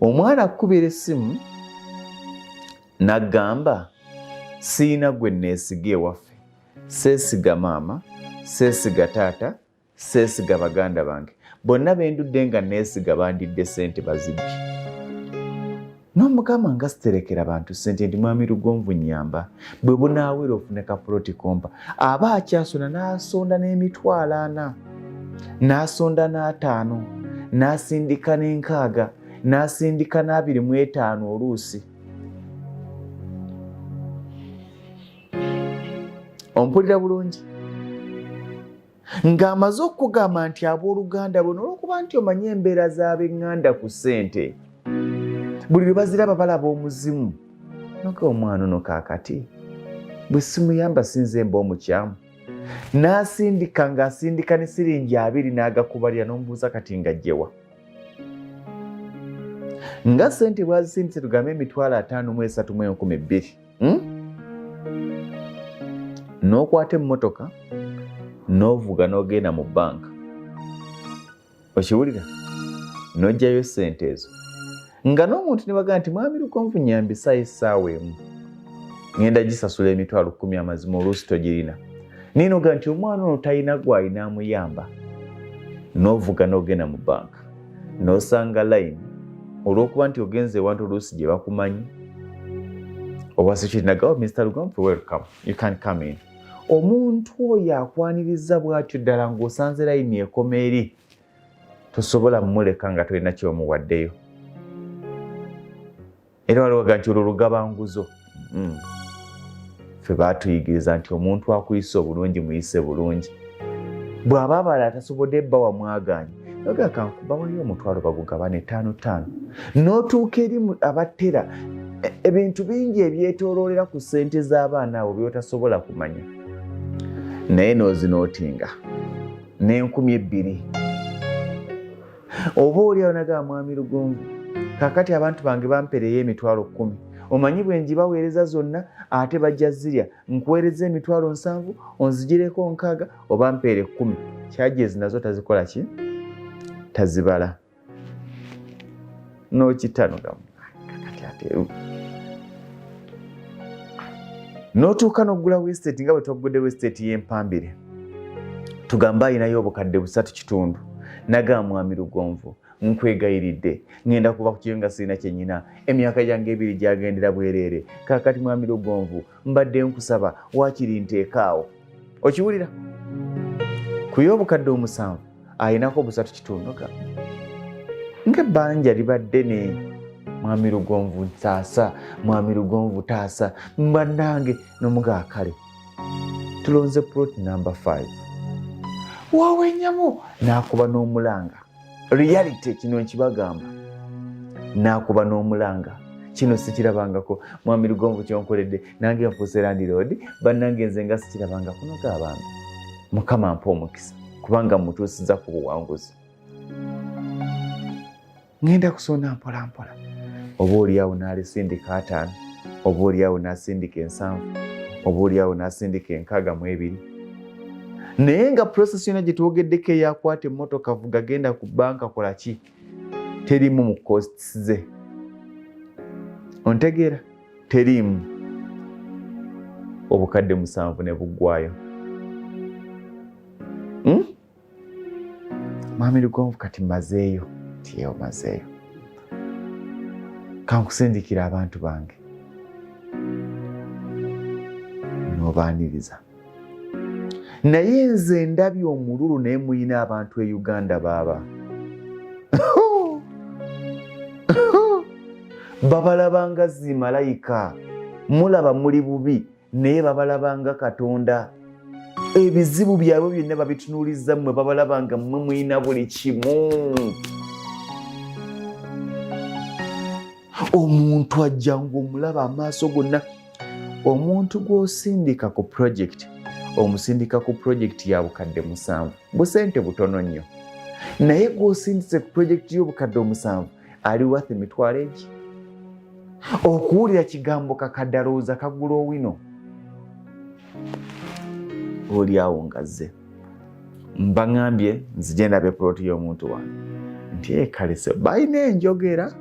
Omwana akukubira essimu n'agamba, siina gwe neesiga ewaffe, seesiga maama, seesiga taata, seesiga baganda bange, bonna bendudde nga neesiga bandidde sente bazibbye. N'omugamba nga siterekera bantu sente nti mwami Lugonvu nyamba, bwe bunaawera ofune ka ploti kompa. Aba akyasonda n'asonda n'emitwalo 40, n'asonda n'ataano, n'asindika n'enkaaga, n'asindika n'abiri mu etaano oluusi. Ompulira bulungi? Ng'amaze okukugamba nti abooluganda bo, n'olwokuba nti omanye embeera z'ab'eŋŋanda ku ssente, buli lwe baziraba balaba omuzimu. Noga omwana ono kaakati bwe simuyamba sinze mba omukyamu. N'asindika ng'asindika ne siringi 20 n'agakubalira, n'omubuuza kati nga jjewa. Nga ssente bw'azisindise tugambe emitwalo ataano mu esatu mu enkumi bbiri. N'okwata emmotoka n'ovuga n'ogenda mu bbanka, okiwulira, n'oggyayo ssente ezo nga n'omuntu ne bagamba nti mwami Lugonvu nyambisaayo essaawa emu ngenda gisasula emitwalo 10, amazima oluusi togirina, naye n'ogamba nti omwana ono talina gw'alina amuyamba, n'ovuga n'ogenda mu bbanka n'osanga layini olw'okuba nti ogenze ewantu oluusi gye bakumanyi owa security nagawa, Mr. Lugonvu, welcome, you can come in. Omuntu oyo akwaniriza bw'atyo ddala ng'osanze layini ekoma eri, tosobola mumuleka nga tolina kyomuwaddeyo. Era waliwo nti olwo lugabanguzo. Ffe baatuyigiriza nti omuntu akuyisa obulungi muyise bulungi. Bw'aba abala atasobodde bba wamwagaanye, noga kankubawayo omutwalo bagugabane ttaano ttaano, n'otuuka eri abattera ebintu bingi ebyetooloolera ku ssente z'abaana abo by'otasobola kumanya, naye n'ozinootinga n'enkumi 2 oba oli awo nagaa mwami Lugonvu, kakati abantu bange bampereyo emitwalo 10, omanyi bwe ngibaweereza zonna ate bajja zirya, nkuweereza emitwalo 70 onzigireko 60 oba mpeere 10. Charges nazo tazikola ki, tazibala, n'okitano kakati ate n'otuuka n'oggula estate nga bwe twaguddewo estate y'Empambire, tugambe ayinayo obukadde 3.5, nagaa mwami Lugonvu nkwegayiridde ŋŋenda kuva ku kiyo nga sirina kyenyina, emyaka gyange 2 gyagendera bwereere, kaakati mwami Lugonvu mbadde nkusaba waakiri nteekaawo. Okiwulira, ku y'obukadde 7 ayinako 3.5 ga ng'ebbanja libadde ne mwami Lugonvu ntaasa, mwami Lugonvu taasa mbannange nomugaa. Kale tulonze plot number 5 wawenyamu n'akuba n'omulanga. Reality kino nkibagamba, n'akuba n'omulanga, kino sikirabangako mwami Lugonvu kyonkoledde, nange nfuuse landlord, bannange nze nga sikirabangako. Noga abantu Mukama mpa omukisa kubanga mutuusiza ku buwanguzi, ŋŋenda kusonda mpola mpola, oba oliawo n'alisindika 50, oba oliawo n'asindika 70, oba oliawo n'asindika 62, naye nga process yonna gye twogeddeko eyakwata emmotoka, vuga, genda ku banka, kola ki, teriimu mu costs ze. Ontegeera? Teriimu. Obukadde 7 ne buggwayo. Mwami Lugonvu kati mazeeyo tiye omazeeyo, kankusindikira abantu bange n'obaaniriza, naye nze ndabye omululu, naye muyina abantu e Uganda baaba babalabanga zi malayika, mulaba muli bubi naye babalabanga Katonda, ebizibu byabwe byonna babitunuuliza mmwe, babalabanga mmwe muyina buli kimu. Omuntu ajja ng'omulaba amaaso gonna, omuntu gw'osindika ku project, omusindika ku project ya bukadde 7, busente butono nnyo, naye gw'osindise ku project y'obukadde 7 ali worth emitwalo egi. Okuwulira kigambo kakadde alowooza kagula owino. Oli awo nga zze mbaŋambye nzije ndabe ploti y'omuntu wange nti ekalese balina enjogera.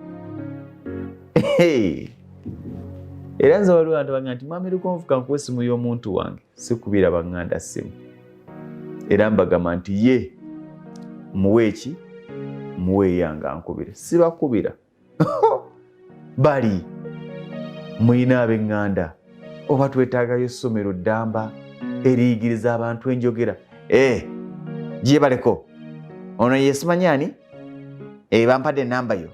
Era nze waliwo abantu bagamba nti mwami Lugonvu kankuwa essimu y'omuntu wange, sikubira baŋŋanda ssimu, era mbagamba nti ye muwe eki, muwe eyange ankubire, sibakubira. Bali mulina ab'eŋŋanda oba twetaagayo essomero ddamba eriyigiriza abantu enjogera. Gyebaleko ono yesimanyi ani, bampadde enamba yo,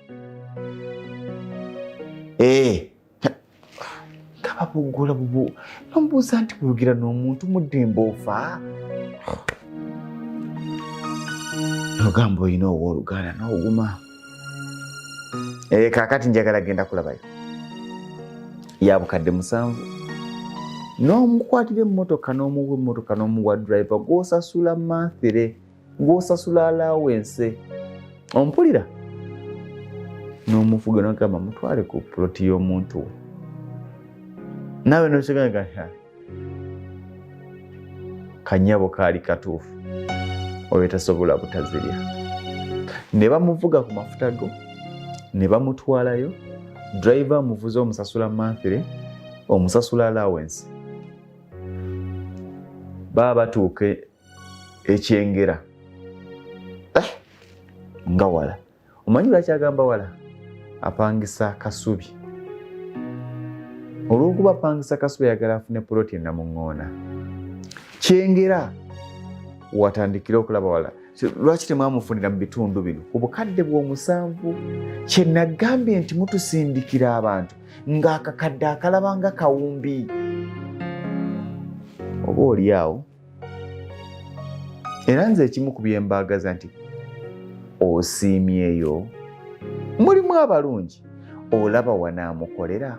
kababugula bubu nomubuuza nti kuyogera n'omuntu muddembe ofa nogamba olina owooluganda n'oguma. Kaakati njagala genda kulabayo ya bukadde 7, n'omukwatira emmotoka, n'omuwa emmotoka, n'omuwa driver gw'osasula monthly, gw'osasula allowance, ompulira, n'omufuga n'ogamba mutwale ku ploti y'omuntu we, naawe nokigaga kanyabo kaali katuufu, oyo tasobola butazirya. Ne bamuvuga ku mafuta go ne bamutwalayo, driver amuvuze omusasula monthly, omusasula allowance. Baba batuuka ekyengera, nga wala, omanyi lwaki agamba wala? Apangisa Kasubi. Olw'okuba apangisa Kasubi, ayagala afune poloti Namuŋŋoona. Kyengera watandikire okulaba wala. Lwaki temwamufunira mu bitundu bino ku bukadde bw'omusanvu? Kye nagambye nti mutusindikira abantu ng'akakadde akalaba nga kawumbi, oba oli awo. Era nze ekimu ku byembaagaza nti osiimyeyo, mulimu abalungi, olaba wanaamukolera.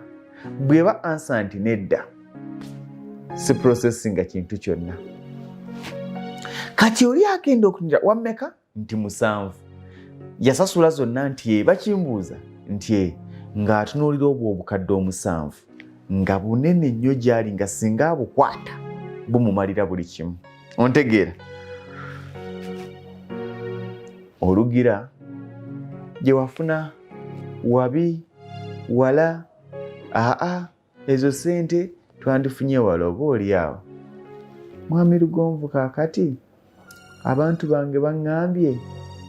Bweba answer nti nedda, si processinga kintu kyonna. Kati oli agenda okunyira wammeka nti 7, yasasula zonna nti e bakimbuuza nti e ng'atunuulira obwo obukadde 7 nga bunene nnyo gy'ali, nga singa abukwata bumumalira buli kimu. Ontegeera? Olugira gye wafuna wabi wala, aa ezo sente twandifunye wala, oba oli awo. Mwami Lugonvu, kaakati abantu bange baŋŋambye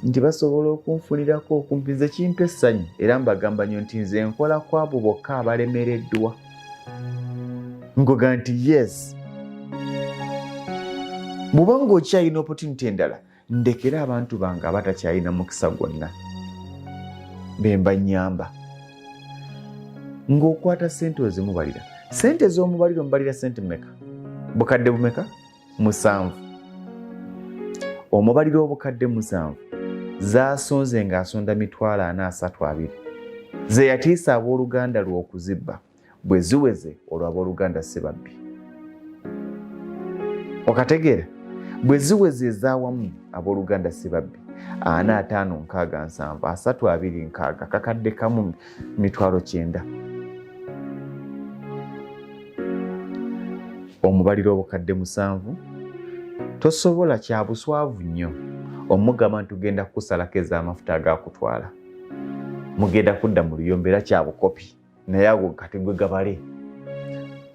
nti basobola okunfunirako okumpi. Nze kimpa essanyu, era mbagamba nnyo nti nze nkola ku abo bokka abalemereddwa, nkoga nti yes, bw'oba ng'okyalina opportunity endala, ndekere abantu bange abatakyalina mukisa gwonna bemba nnyamba. Ng'okwata sente ozimubalira, sente z'omubalira, omubalira sente meka? Bukadde bumeka? 7. Omubalira obukadde 7 zasonze ng'asonda 400 3 2 ze yatiisa abooluganda lw'okuzibba. Bwe ziweze olwo abooluganda si babbi, okategeera? Bwe ziweze ezaawamu abooluganda si babbi, 40, 50, 60, 70, 30, 20, 60, kakadde kamu 90,000. Omubalira obukadde 7, tosobola kya buswavu nnyo omugamba nti tugenda kukusalako ez'amafuta agakutwala, mugenda kudda mu luyombo, era kya bukopi. Naye ago kati gwe gabale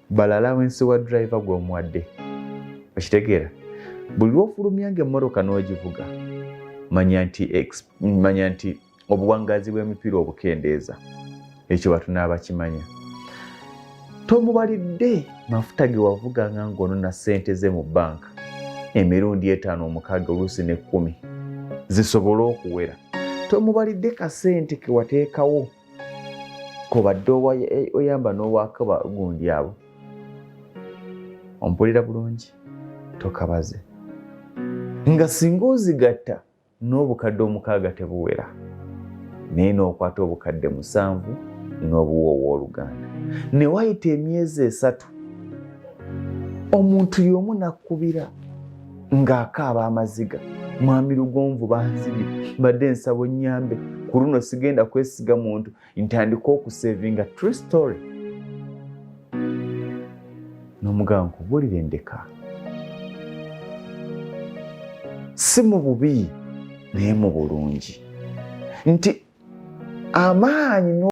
balala wensi wa driver gw'omuwadde, okitegeera? Buli lwofulumyanga emmotoka n'ogivuga, manya nti obuwangazi bw'emipiira obukendeeza. Ekyo batunaabakimanya. Tomubalidde mafuta ge wavuganga ng'onona ssente ze mu banka emirundi 5, 6, oluusi ne10 zisobole okuwera. Tomubalidde kasente ke wateekawo kobadde oyamba n'owaako gundi abo. Ompulira bulungi? Tokabaze nga singa ozigatta n'obukadde 6 tebuwera, naye n'okwata obukadde 7 n'obuwa owooluganda. Ne wayita emyezi 3, omuntu y'omu nakkubira ng'akaaba amaziga, "Mwami Lugonvu, banzibye, mbadde nsaba onnyambe, ku luno sigenda kwesiga muntu, ntandika okusevinga." True story. N'omugamba, "Nkubuulire, ndeka, si mu bubi naye mu bulungi, nti amaanyi."